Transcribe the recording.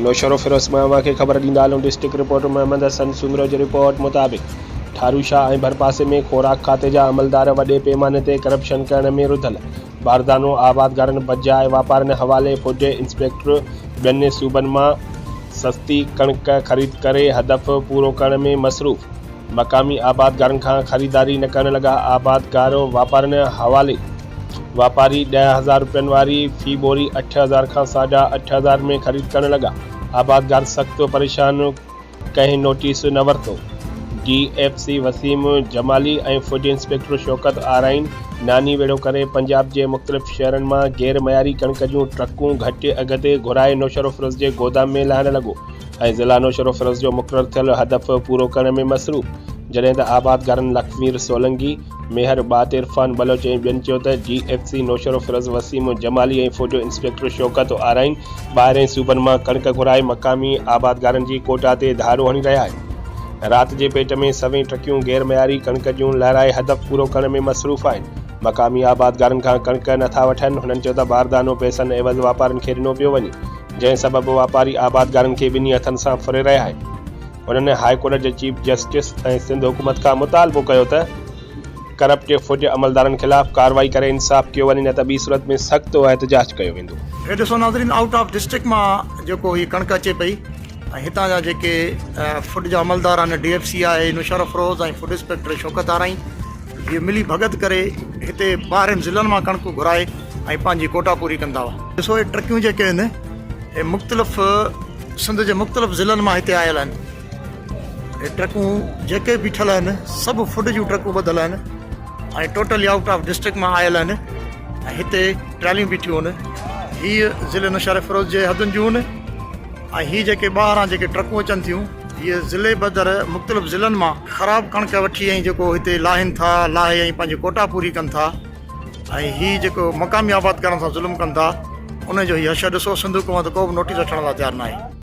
نوشهروفيروز مان اوهان کي خبر ڏيندا هلون ڊسٽرڪٽ رپورٽر محمد حسن سومرو جي رپورٽ مطابق ٺاروشاه ۽ ڀرپاسي ۾ خوراڪ کاتي جا عملدار وڏي پيماني تي ڪرپشن ڪرڻ ۾ رڌل باردانو آبادگارن بجاء واپارين حوالي فوڊ انسپيڪٽر ٻين صوبن مان سستي ڪڻڪ خريد ڪري هدف پورو ڪرڻ ۾ مصروف مقامي آبادگارن کان خريداري نه ڪرڻ لڳا، آبادگار واپارين حوالي واپاري 10,000 رپين واري في ٻوري 8,000 کان ساڍا 8,000 ۾ خريد ڪرڻ لڳا، آبادگار سخت پريشان ڪنهن نوٽيس نه ورتو، D F C Waseem Jamali ۽ food inspector Shaukat Arain ناني ويڙهو ڪري پنجاب جي مختلف شهرن مان غير معياري ڪڻڪ جون ٽرڪون گهٽ اگهه تي گهرائي نوشهروفيروز جي گودام ۾ لاهڻ لڳو. ۽ ضلع نوشهروفيروز جو مقرر ٿيل هدف پورو ڪرڻ ۾ مصروف، جڏهن ته آبادگارن لکمير سولنگي، ميهر ٻات عرفان بلوچ ۽ ٻين چيو ته D F C Naushahro Feroze Waseem Jamali ۽ food inspector Shaukat Arain ٻاهرين صوبن مان ڪڻڪ گهرائي مقامي آبادگارن جي ڪوٽا تي ڌاڙو هڻي رهيا آهن، رات جي پيٽ ۾ سوين ٽرڪيون غير معياري ڪڻڪ جون لهرائي هدف پورو ڪرڻ ۾ مصروف آهن، مقامي آبادگارن کان ڪڻڪ نٿا وٺن، هنن چيو ته باردانو پئسن عيوض واپارين کي ڏنو پيو وڃي. جنهن سبب واپاري آبادگارن کي ٻنهي هٿن سان ڦري رهيا آهن. هنن هاء ڪورٽ جي چيف جسٽس ۽ سنڌ حڪومت کان مطالبو ڪيو ته ڪرپٽ فوج عملدارن خلاف ڪارروائي ڪري انصاف ڪيو وڃي نه ته ٻي صورت ۾ سخت احتجاج ڪيو ويندو. هي ڏسو ناظرين آئوٽ آف ڊسٽرڪٽ مان جيڪو هي ڪڻڪ اچي پئي ۽ هتان جا جيڪي فوڊ جا عملدار آهن ڊي ايف سي آهي نوشهروفروز ۽ فوڊ انسپيڪٽر شوڪت آرائين اهي ملي ڀڳت ڪري هتي ٻاهرين ضلعن مان ڪڻڪ گهرائي ۽ پنهنجي ڪوٽا پوري ڪندا هئا. ڏسو اهي ٽرڪيون جيڪي آهن اهي مختلف سنڌ جي مختلف ضلعن مان هتي آيل آهن. اهي ٽرڪون جيڪي بيٺل آهن سڀ فوڊ جون ٽرڪون ٻڌل آهن ۽ ٽوٽلي آئوٽ آف ڊسٽرڪٽ مان آيل آهن ۽ هتي ٽراليون بيٺيون آهن. هي ضلعي نوشهروفيروز جي حدن جون آهن ۽ هي جيڪي ٻاهران جيڪي ٽرڪون اچن ٿيون هي ضلعي بدر مختلف ضلعن مان خراب ڪڻڪ وٺي ۽ جيڪو هتي لاهين ٿا، لاهي ۽ پنهنجي ڪوٽا پوري ڪن ٿا ۽ هي جيڪو مقامي آبادگارن سان ظلم ڪن ٿا ان جو هي حشر ڏسو سنڌ حڪومت ڪو به نوٽيس وٺڻ لاء تيار ناهي.